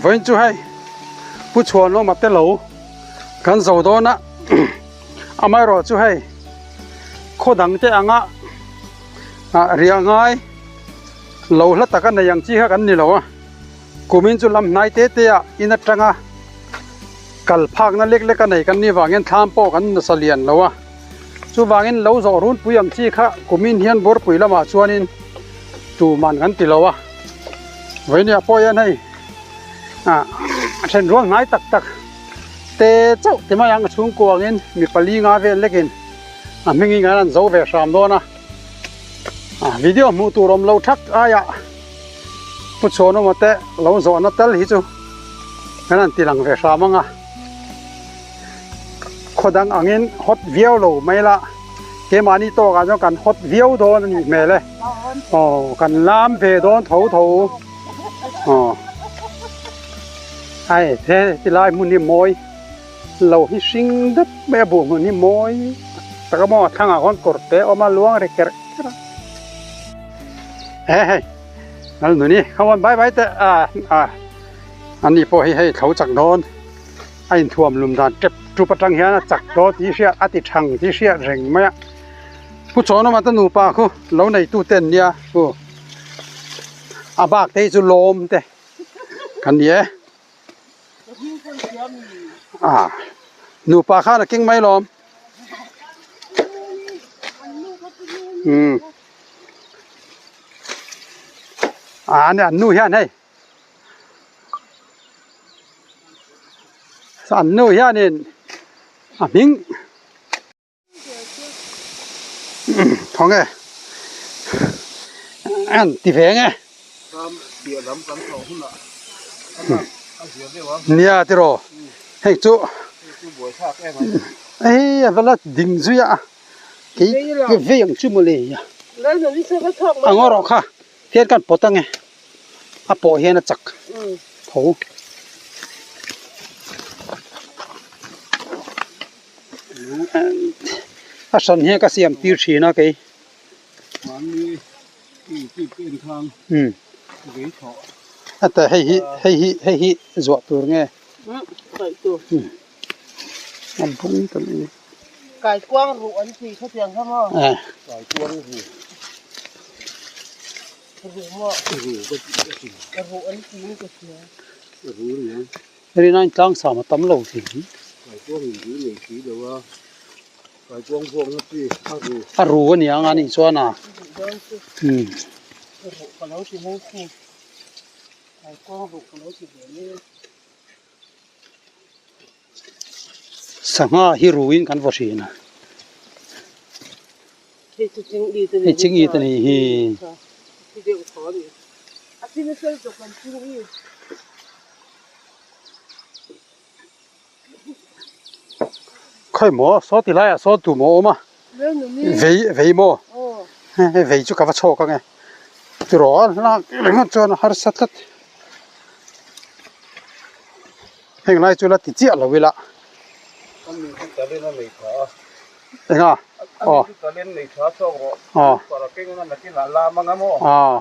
Vawiin chu hei Pu Chhuanawma te lo kan zo dawn a amaherawh chu hei khaw dang te anga ah riah ngai lo hla taka nei ang chi kha kan ni lo a kumin chu lam hnai te te ah in atanga kal phakna lek lek a nei kan nih vangin thlam pawh kan nasa lian lo a chuvangin lo zawh runpui ang chi kha kumin hian burpui lamah chuanin tuman kan ti lo a vawinia pawh hian hei ah a then rual hnai tak tak te chauh ti mai ang a chhungkua angin mi pali nga vel lekin a hmingin kan han zo ve hram dawn a ah video hmuh tur awm lo thak aiah Pu Chhuanawma te lo zawhna tal hi chu kan han ti lang ve hram ang a khaw dang angin hot viau lo mai la keimahni tawkah chuan kan hot viau dawn a nih hmel e aw kan lam ve dawn tho tho aw ai he tilai hmun hi mawi lo hi hring deuh mai a buh hmun hi mawi tak a maw a thlangah khawn kawr te a awm a luang ri kerh kerh a. He hei lal nuni come on bye bye teh ah ah ani pawh hi hei thlo chak dawn a inthuam lum dan tep tup atang hian a chak dawn tih hriat a ti thang tih hriat reng mai a pu chawnawma te nupa khu lo neitu te an nia hu a bak te hi chu lawm te kan ni e ah nupa khan a keng mai lawm umm. Ah an nu hian hei an nu hianin a hming thawng e an ti ve nge nia tiraw hei chu ei a va la ding zui a. Kei ka vei ang chu mawle a. A ngaw rawh kha hian kan pawt ange a pawh hian a chak tho. A hran hian ka siam tir thin a kei. Heta hei hi hei hi hei hi zuah tur nge. A bung ta mai. Kaikuang ruh an tih kha tiang kha maw? Eh. Kaikuang ruh. Ruh maw? Ruh ka tih ka ti. Ruh an ti in ka hria. Ruh nia. Rina in tlang sam a tam lo thin. Kaikuang in ruh nei si lo a. Kaikuang vuak na chi a ruh. A ruh a nia ang a nih chuan a. Ruh dawn chu. Hmm. Ruh ka lo ti mai si. Kaikuang ruh ka lo ti ve mai a. Sangha hi ruin kan vaw thin a. Hei chu ching i te Hei ching i te ni hi. Khawi maw saw ti laiah saw tu maw awm a vei vei maw hei vei chu ka va chhawk ang e tiraw a lak ringawt chuan a harsa tlat heng lai chu la ti chiah lo ila enga aw aw aw.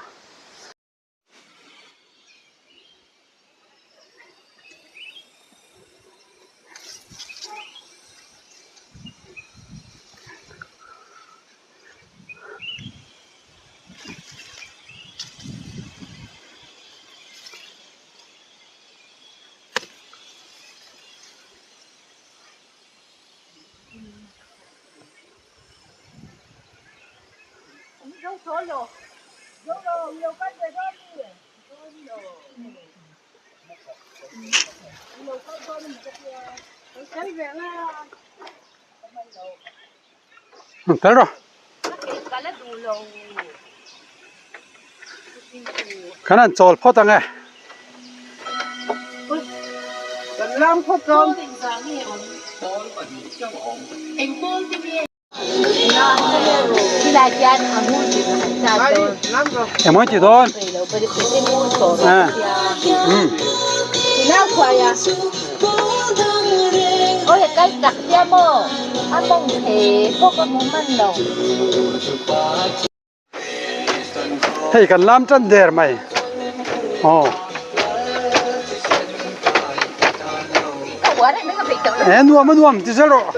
Kal rawh kan han chawl phawt ang e. Emaw ti dawn Hei kan lam tan der mai aw. E nuam a nuam ti zel rawh.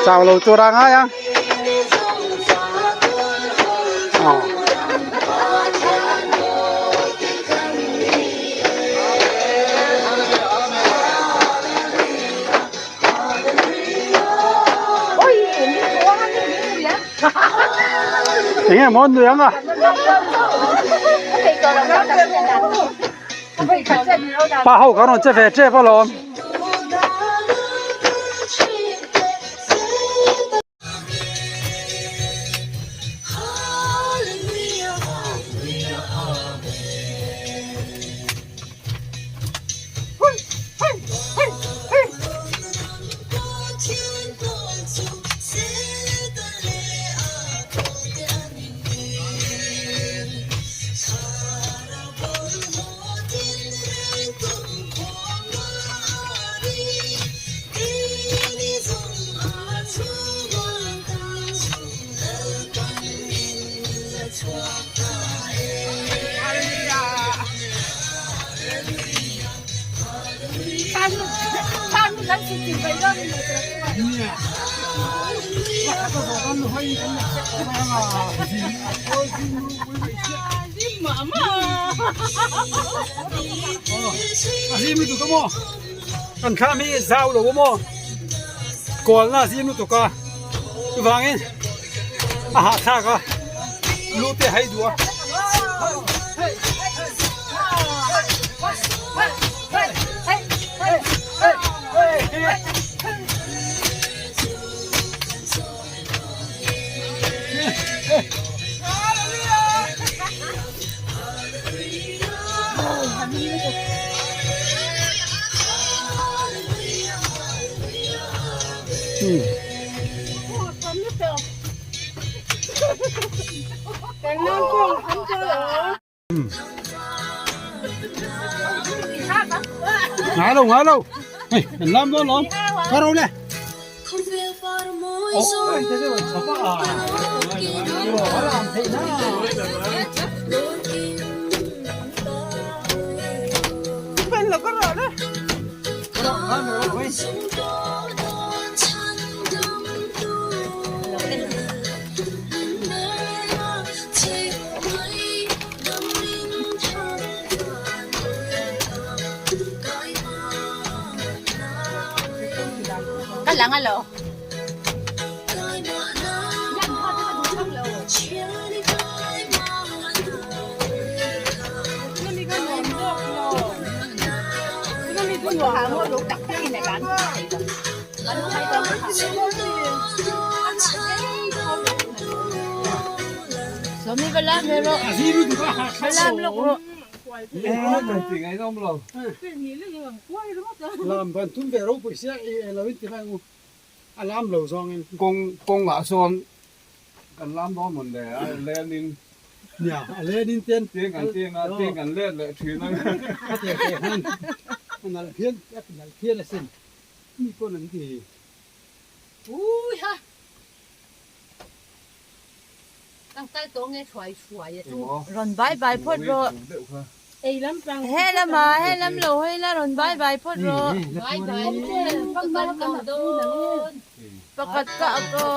Chau lo tur a ngai ang. Enge maw an nui ang a? Pa ho kan rawn che ve tep alawm. Kan thlam hi zau lo maw kawlna a zim lutuk a chuvangin a hahthlak a lu te a hai duh a. Ngai lo ngai lo hei kan lam dawn lawm ka ro le Ka lang alo. Lam ban tum ve ropui sia i elo in ti mai ang u a lam lo zawng in. Kawng kawngah sawn kan lam dawn mawn le a len in. Nia a len in ten. Tiang kan tiang a tiang kan let leh thin ang. A tiang tiang han a nalh phian a nalh phian asin mi pawn an ti. Ui ha. Rawn bai bai phawt rawh. He lama he lam lo hawi la rawn bai bai phawt rawh. Pakhat ka ak aw.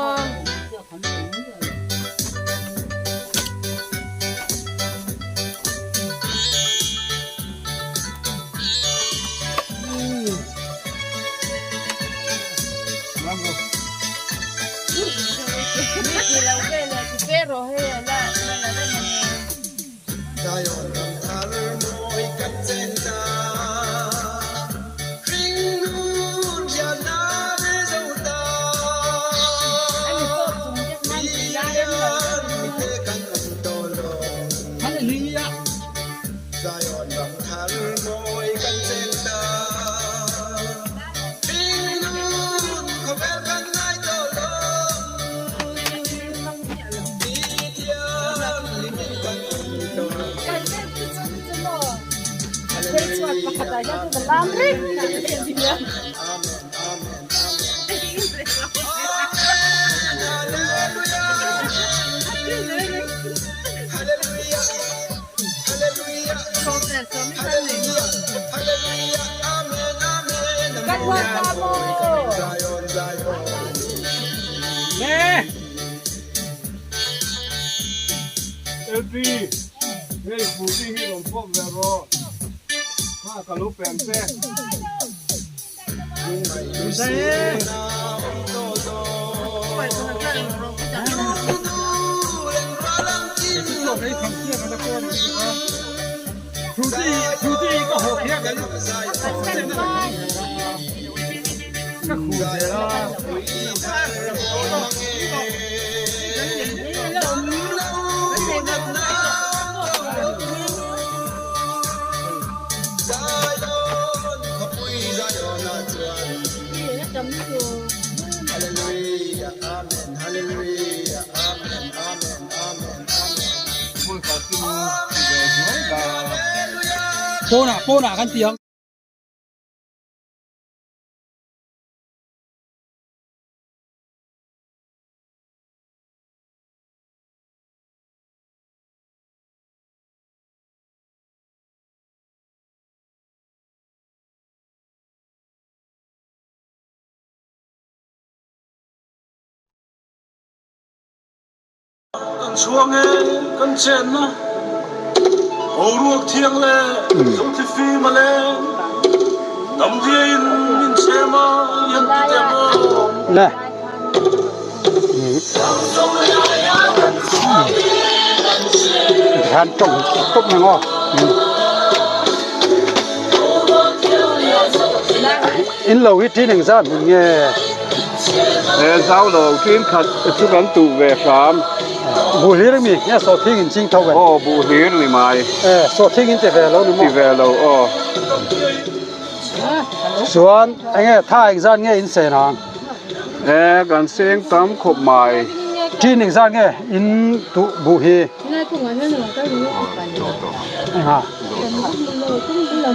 LP hei Futi hi rawn pawp ve rawh kha ka lo pem che. Pawnah pawnah kan ti ang. Kan chhuang e, kan chenna boruak thiang leh zungthi fim a leng, damdiain min chem a, yan ti teh maw. Le. Tikhian tawng tawp mai ngaw. In lo hi ṭin engzat hmun nge? He zau lo ṭin khat chu kan tuh ve hram. Buh hlir mi nge sawhthing in ching tho ve? Aw buh hlir ni mai. E sawhthing in ti ve lo ni maw? Ti ve lo aw. Chuan enge tha engzat nge in sen ang? E kan seng tam khawp mai. Ṭin engzat nge in tuh buh hi? Engha?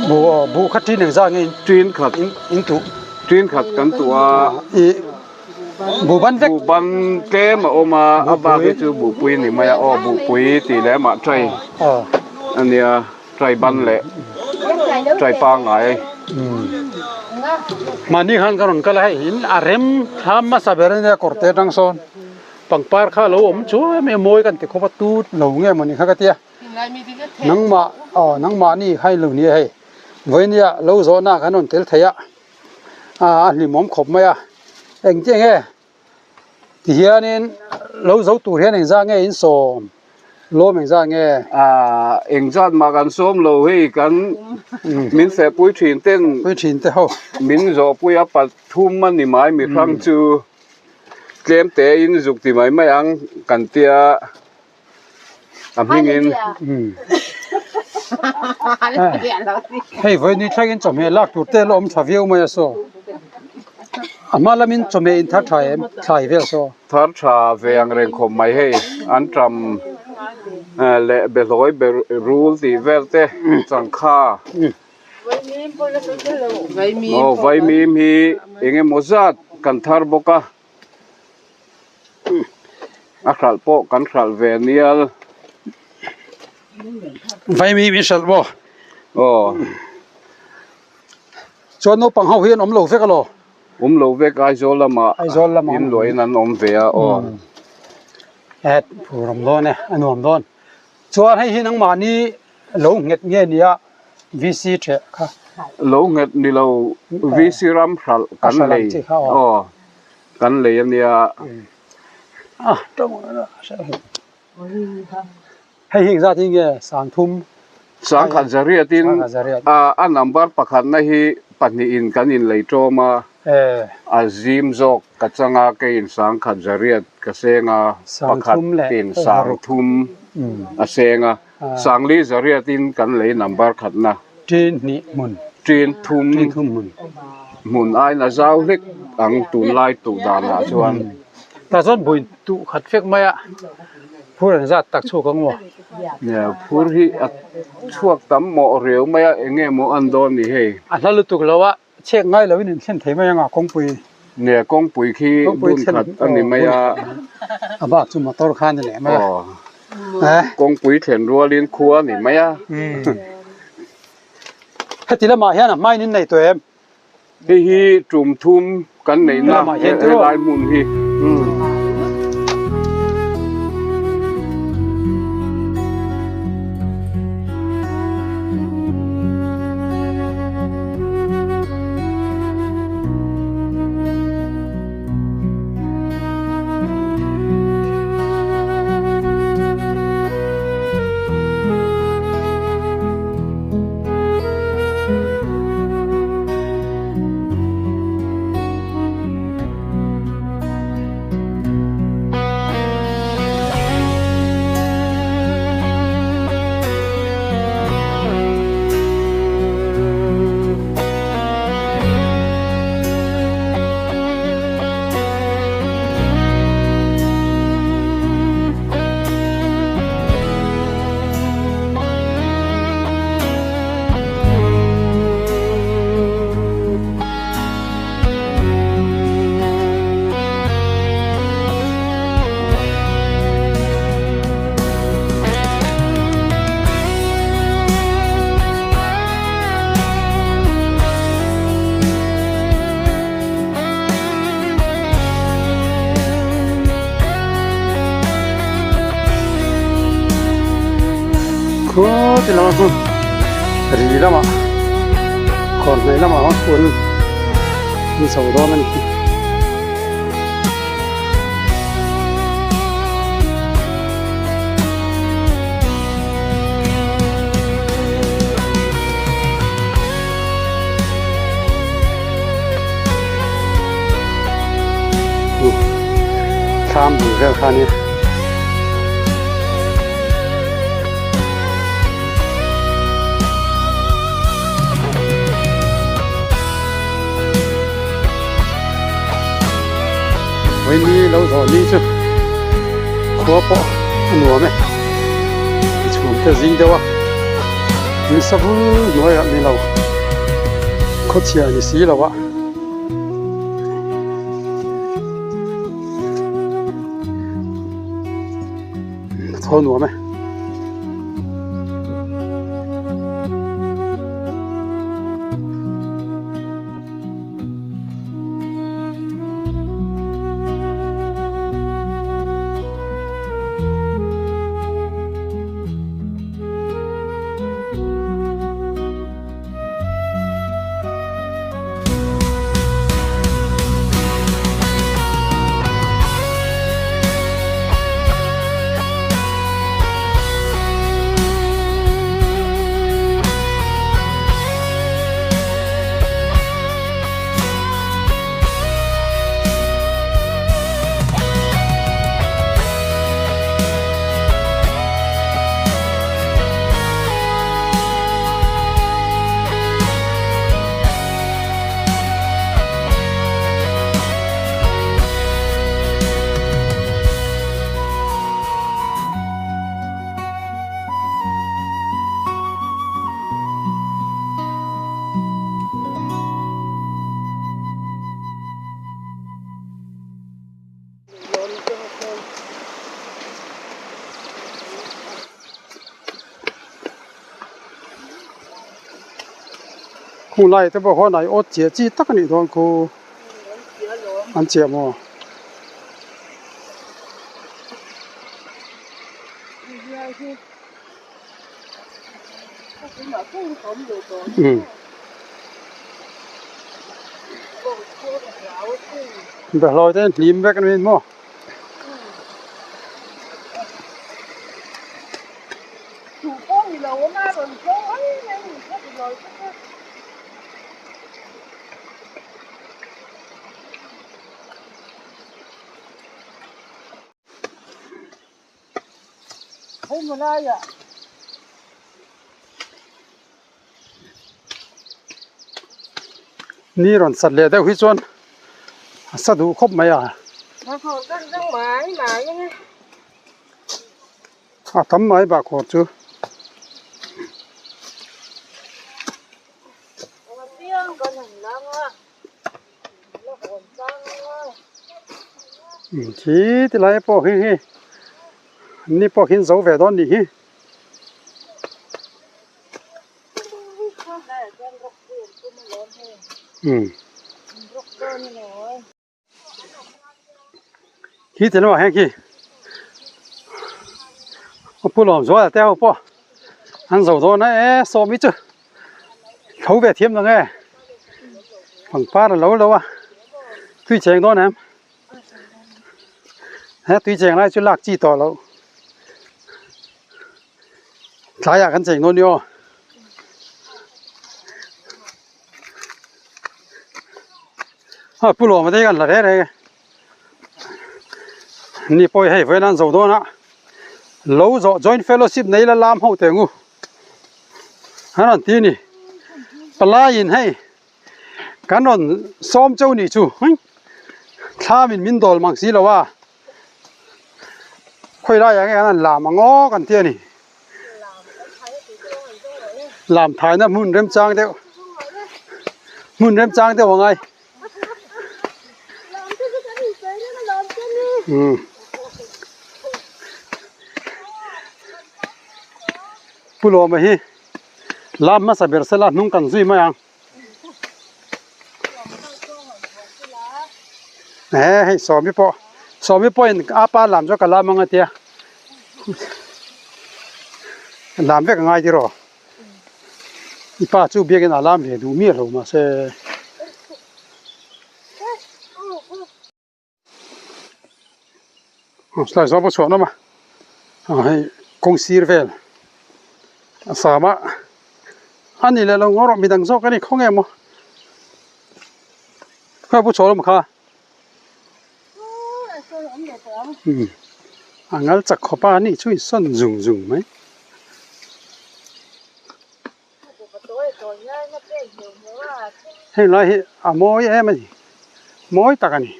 Buh aw buh kha ṭin engzat nge in Ṭin khat in tuh? Ṭin khat kan tuh a. I buh ban vek? Buh ban tlem a awm a, a bak hi chu buhpui a ni mai a, aw buhpui tih lem ah ṭai a nia. Trai ban leh trai pangngai. Mahni khan ka rawn kal a, hei in a rem thlam hmasa ber a nia kawrte atang sawn pangpar kha a lo awm chuai mai a mawi kan ti khawp a tut lo nge mawni kha ka tia nangmah aw nangmahni kha in lo ni a hei vawinia lo zawhna khan rawn tel thei a a hlimawm khawp mai a engtiang nge. Tihianin lo zo tur hian engzah nge in sawm? Lawm engzah nge? Aaa engzat mah kan sawm lo hei kan min fehpui thin ten Pui thin te ho. Min zawhpui a pathum a ni mai mi hrang chu tlem te in zuk ti mai mai ang kan tia a hmingin. Hei vawiin thlengin chawhmeh lak tur te la awm tha viau mai a saw. A hma lamin chawhmeh in thar tha em thlai vel saw. Thar tha ve ang reng khawp mai hei an tam leh behlawi be rul tih vel te changkha aw vaimim hi eng emaw zat kan thar bawk a. A hralh pawh kan hralh ve nial. Vaimi min hralh maw? Aw. Chuan naupang ho hi an awm lo vek alaw? Awm lo vek Aizawl lamah Aizawl lamah in luahin an awm ve a aw. Et phur awm dawn e, a nuam dawn. Chuan hei hi nangmahni lo nghet nge nia VC theh kha? Lo nghet ni lo VC ram hralh kan lei aw kan lei a nia. Hei hi engzat hi nge sangthum? Sangkhat zariatin a number pakhatna hi pahnihin kan inlei tawm a, a zim zawk ka chang a, keiin sangkhat zariat ka seng a, pakhatin sangthum a seng a, sangli zariatin kan lei number khatna. Ṭin hnih hmun. Ṭin thum hmun. Hmun aiin a zau hlek ang tunlai tuh danah chuan. Tah chuan buin tuh khat vek mai a, phur an zat tak chhuak ang maw? Nia, phur hi a chhuak tam mawh riau mai a, eng nge maw an dawn ni hei? A hla lutuk lo a, chhek ngai loin in thlen thei mai ang a kawngpui. Nia, kawngpui khi bun khat a ni mai a. A bak chu motor kha a ni leh mai a. Kawngpui thlen rualin khua a ni mai a. Heti lamah hian a hmain in nei tawh em? Hei hi tum thum kan neihna helai hmun hi. Khaw ti lama chu ri lamah kawr hnaih lamah hawn chu an an chho dawn a ni. Thlam bul vel kha ania. Vaini lo zawh ni chu khua pawh a nuam e. Chhum te zing deuh a ni savul hnuaiah ni lo khawchhia ni si lo a. Thaw nuam e. Khung lai te pawh khuan ai awt chiah chi tak a nih dawn khu an chiah maw. Behlawi te hlim vek a ni maw. Ni rawn sat leh deuh hi chuan a sa duh khawp mai a. A tam mai bahkhawr chu. Khi ti lai pawh hi hi ni pawh hi an zo ve dawn nih hi. Umm. Khi ti lamah hian khi a pu lawm zual te ho pawh an zo dawn a e sawm hi chu tho ve thiam lo nge pangpar a lo lo a tui cheng dawn em he tui cheng lai chu lak chi tawh loh tlaiah kan cheng dawn ni aw. A pu lawm te kan la reng reng e ni pawh hei vawiin an zo dawn a lo zawh joint fellowship nei la lam ho teh ang u an rawn ti a ni palaiin hei kan rawn sawm cheu nih chu thlam in min dawl mang si lo a khawi laiah nge an rawn lam ang aw kan ti a ni. Lam thaina hmun remchang deuh hmun remchang deuh a ngai umm Pu Lawma hi lam hmasa ber sela hnung kan zui mai ang he hei sawmi pawh sawmi pawhin a pa lam chu ka lam ang a tia lam vek a ngai tiraw i pa chu biakin a lam ve duh miah lo mahse. Slai zawng pawh chhuah nawm a ah hei kawng sir vel a sam a a ni leh lo ngaw rawh midang zawk a ni khaw nge maw khawi pu chhuah lawm kha umm a ngal chak khawp a ni chu insawn zung zung mai. Heng lai hi a mawi em a ni mawi tak a ni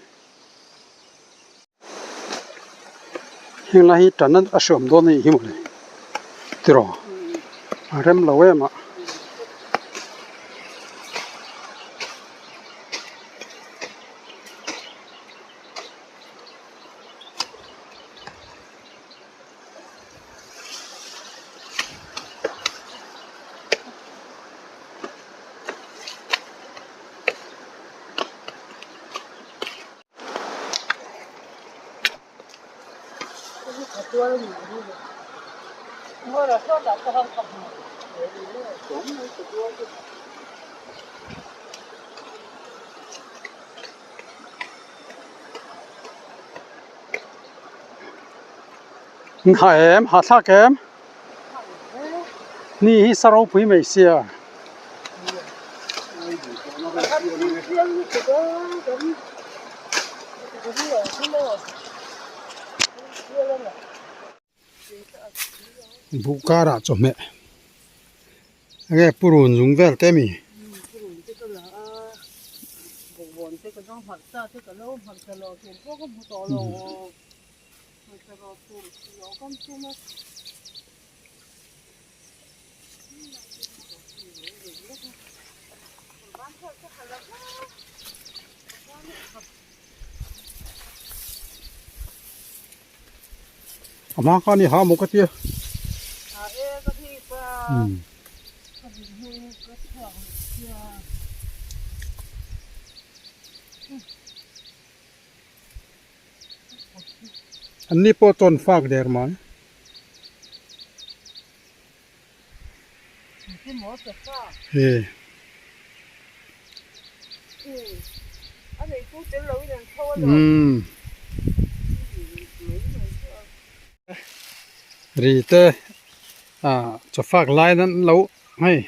heng lai hi tan a hriawm dawn a nih hi mawle tiraw a rem lo em a. Ha em ha thlak em ni hi sa ropui mai sia. Buh karah chawhmeh enge purun zung vel te ami. A hma khan i ha maw ka tia. An ni pawh chuan fak der mai. He. Umm. Ri te ah chaw fak lai nan lo hei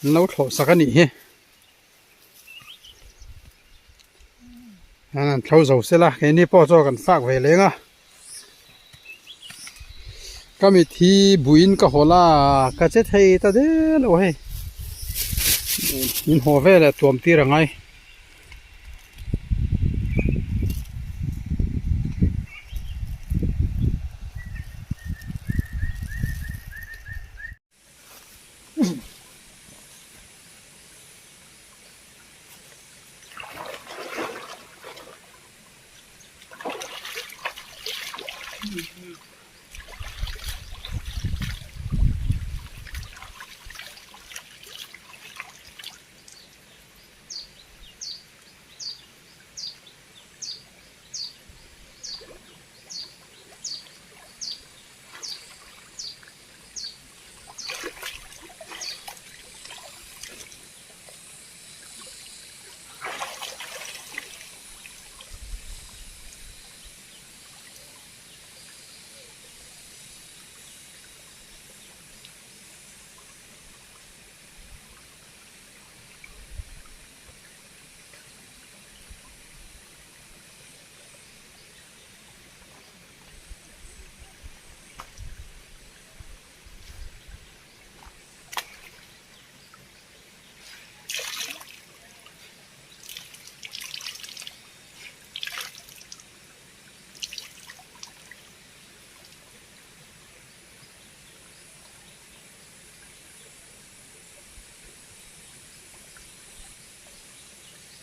an lo thlawh sak a nih hi. An han thlo zo sela keini pawh chu kan fak ve leng a ka mit hi buiin ka haw la ka che thei ta del lo hei min haw veleh tuam tir angai.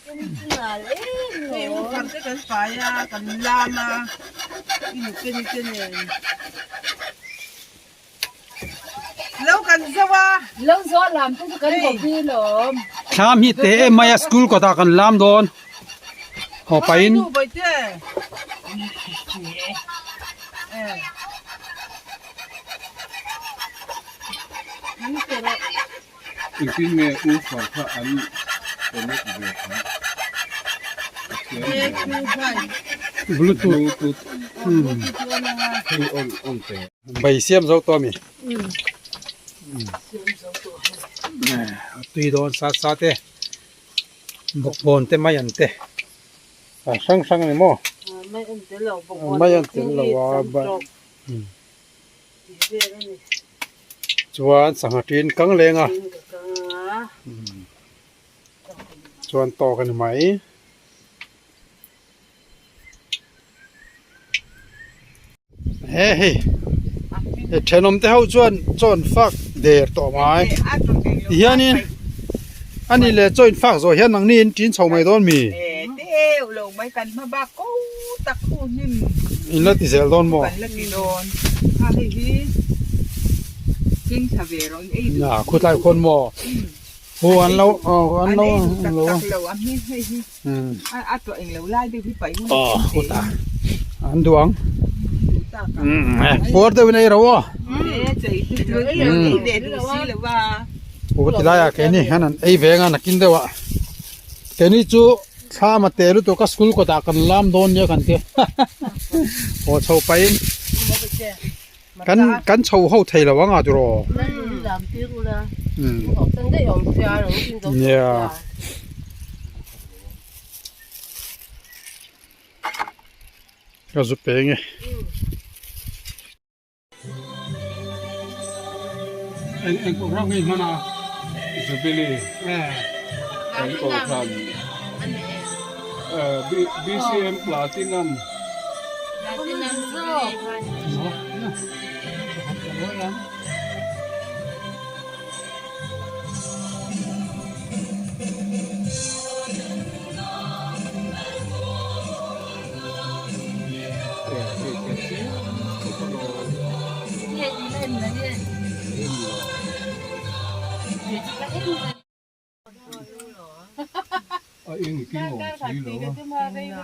Hei u far te kan fai a kan lam a i nute ni te nen lo kan zo a. Lo zo a lam te chu kan bawk hi lawm. Thlam hi te em mai a school kawtah kan lam dawn haw pahin. Engtin nge u far kha an connect ve theih? Bluetooth hei on on teh. Bai siam zo tawh a mi? A tui dawn sat sat e. Bawkbawn te mai an te. A hrang hrang a ni maw? Mai an tel lo a. Chuan sangha tin kang leng a chuan tawk a ni mai. He hei thenawm te ho chuan chaw an fak der tawh mai tihianin a ni leh chaw in fak zawh hian nangni in tin chho mai dawn mi in la ti zel dawn maw a khutlai khawn maw hu an lo an lo an lo aw khutah an duh ang puar deuhin a ei ro aw u ti laiah keini hian an ei ve anga nakin deuhah keini chu thla a te lutuk a school kawtah kan lam dawn nia kan tia haw chho pahin kan kan chho ho thei lo anga tiraw nia. Ka zu peng e. Eng eng program nge hman a? Jubilee kan kohhran BCM Platinum. A eng i keng awm si lo a,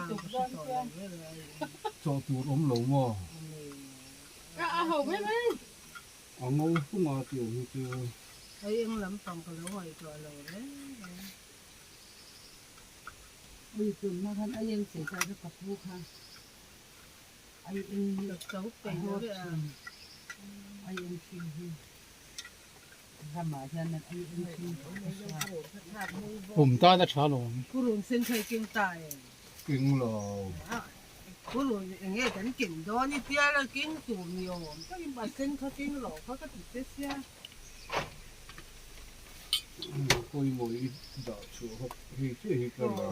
chawh tur awm lo maw? A ngo hlung a tih awm hi chu. A eng lampang ka lo ngaihtuah lo reng reng. Ui tunna khan a eng chei ta chu ka pu kha a eng a hawt thin a eng thin hi ramah hian a eng thin ka hria. Pum tan a tha lo ang. Purun sen kha i keng ta em? Keng lo. Purun eng nge kan ken dawn i tia la keng tur ni awm takin a sen kha keng lo kha ka ti che sia. Pawimawh i dah chhuah hawk hei chiah hi ka la.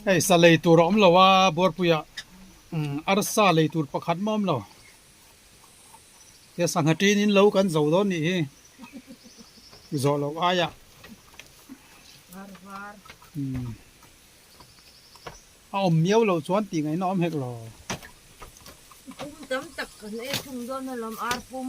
Hei sa lei tur a awm lo a buarpuiah arsa lei tur pakhat mah a awm lo he sangha tin in lo kan zo dawn nih hi zawh loh aiah a awm miau loh chuan tih ngaihna awm hek lo. Pum tam tak kan ei thung dawn alawm ar pum.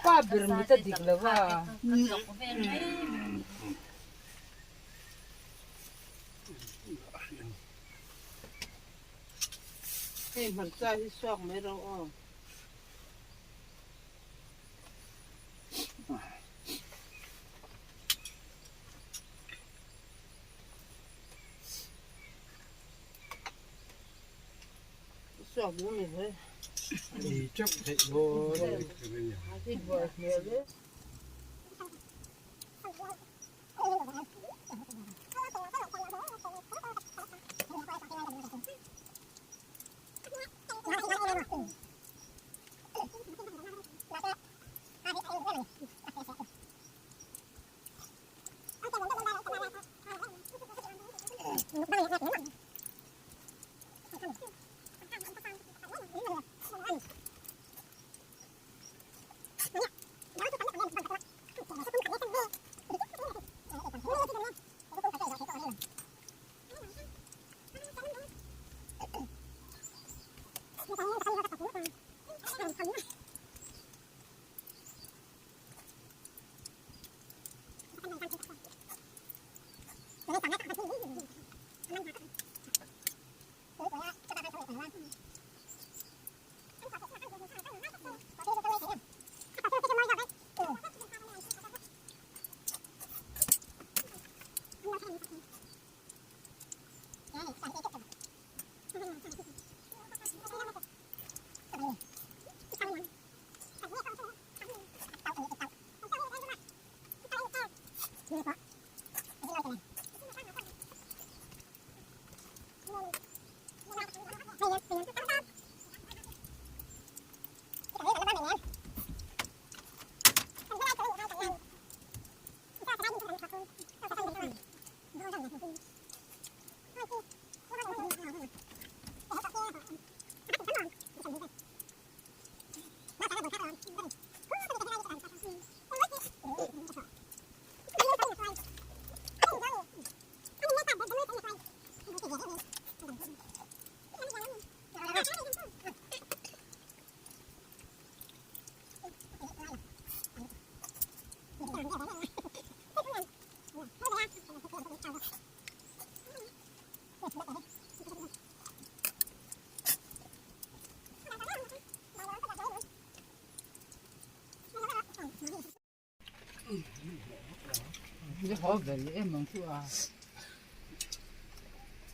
Pa ber mit a dik lo va. Hei hmarcha hi suak mai rawh aw.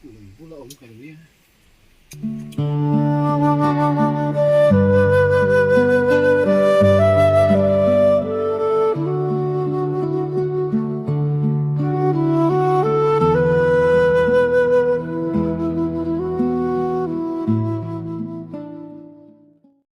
Lung bula awm kan nia.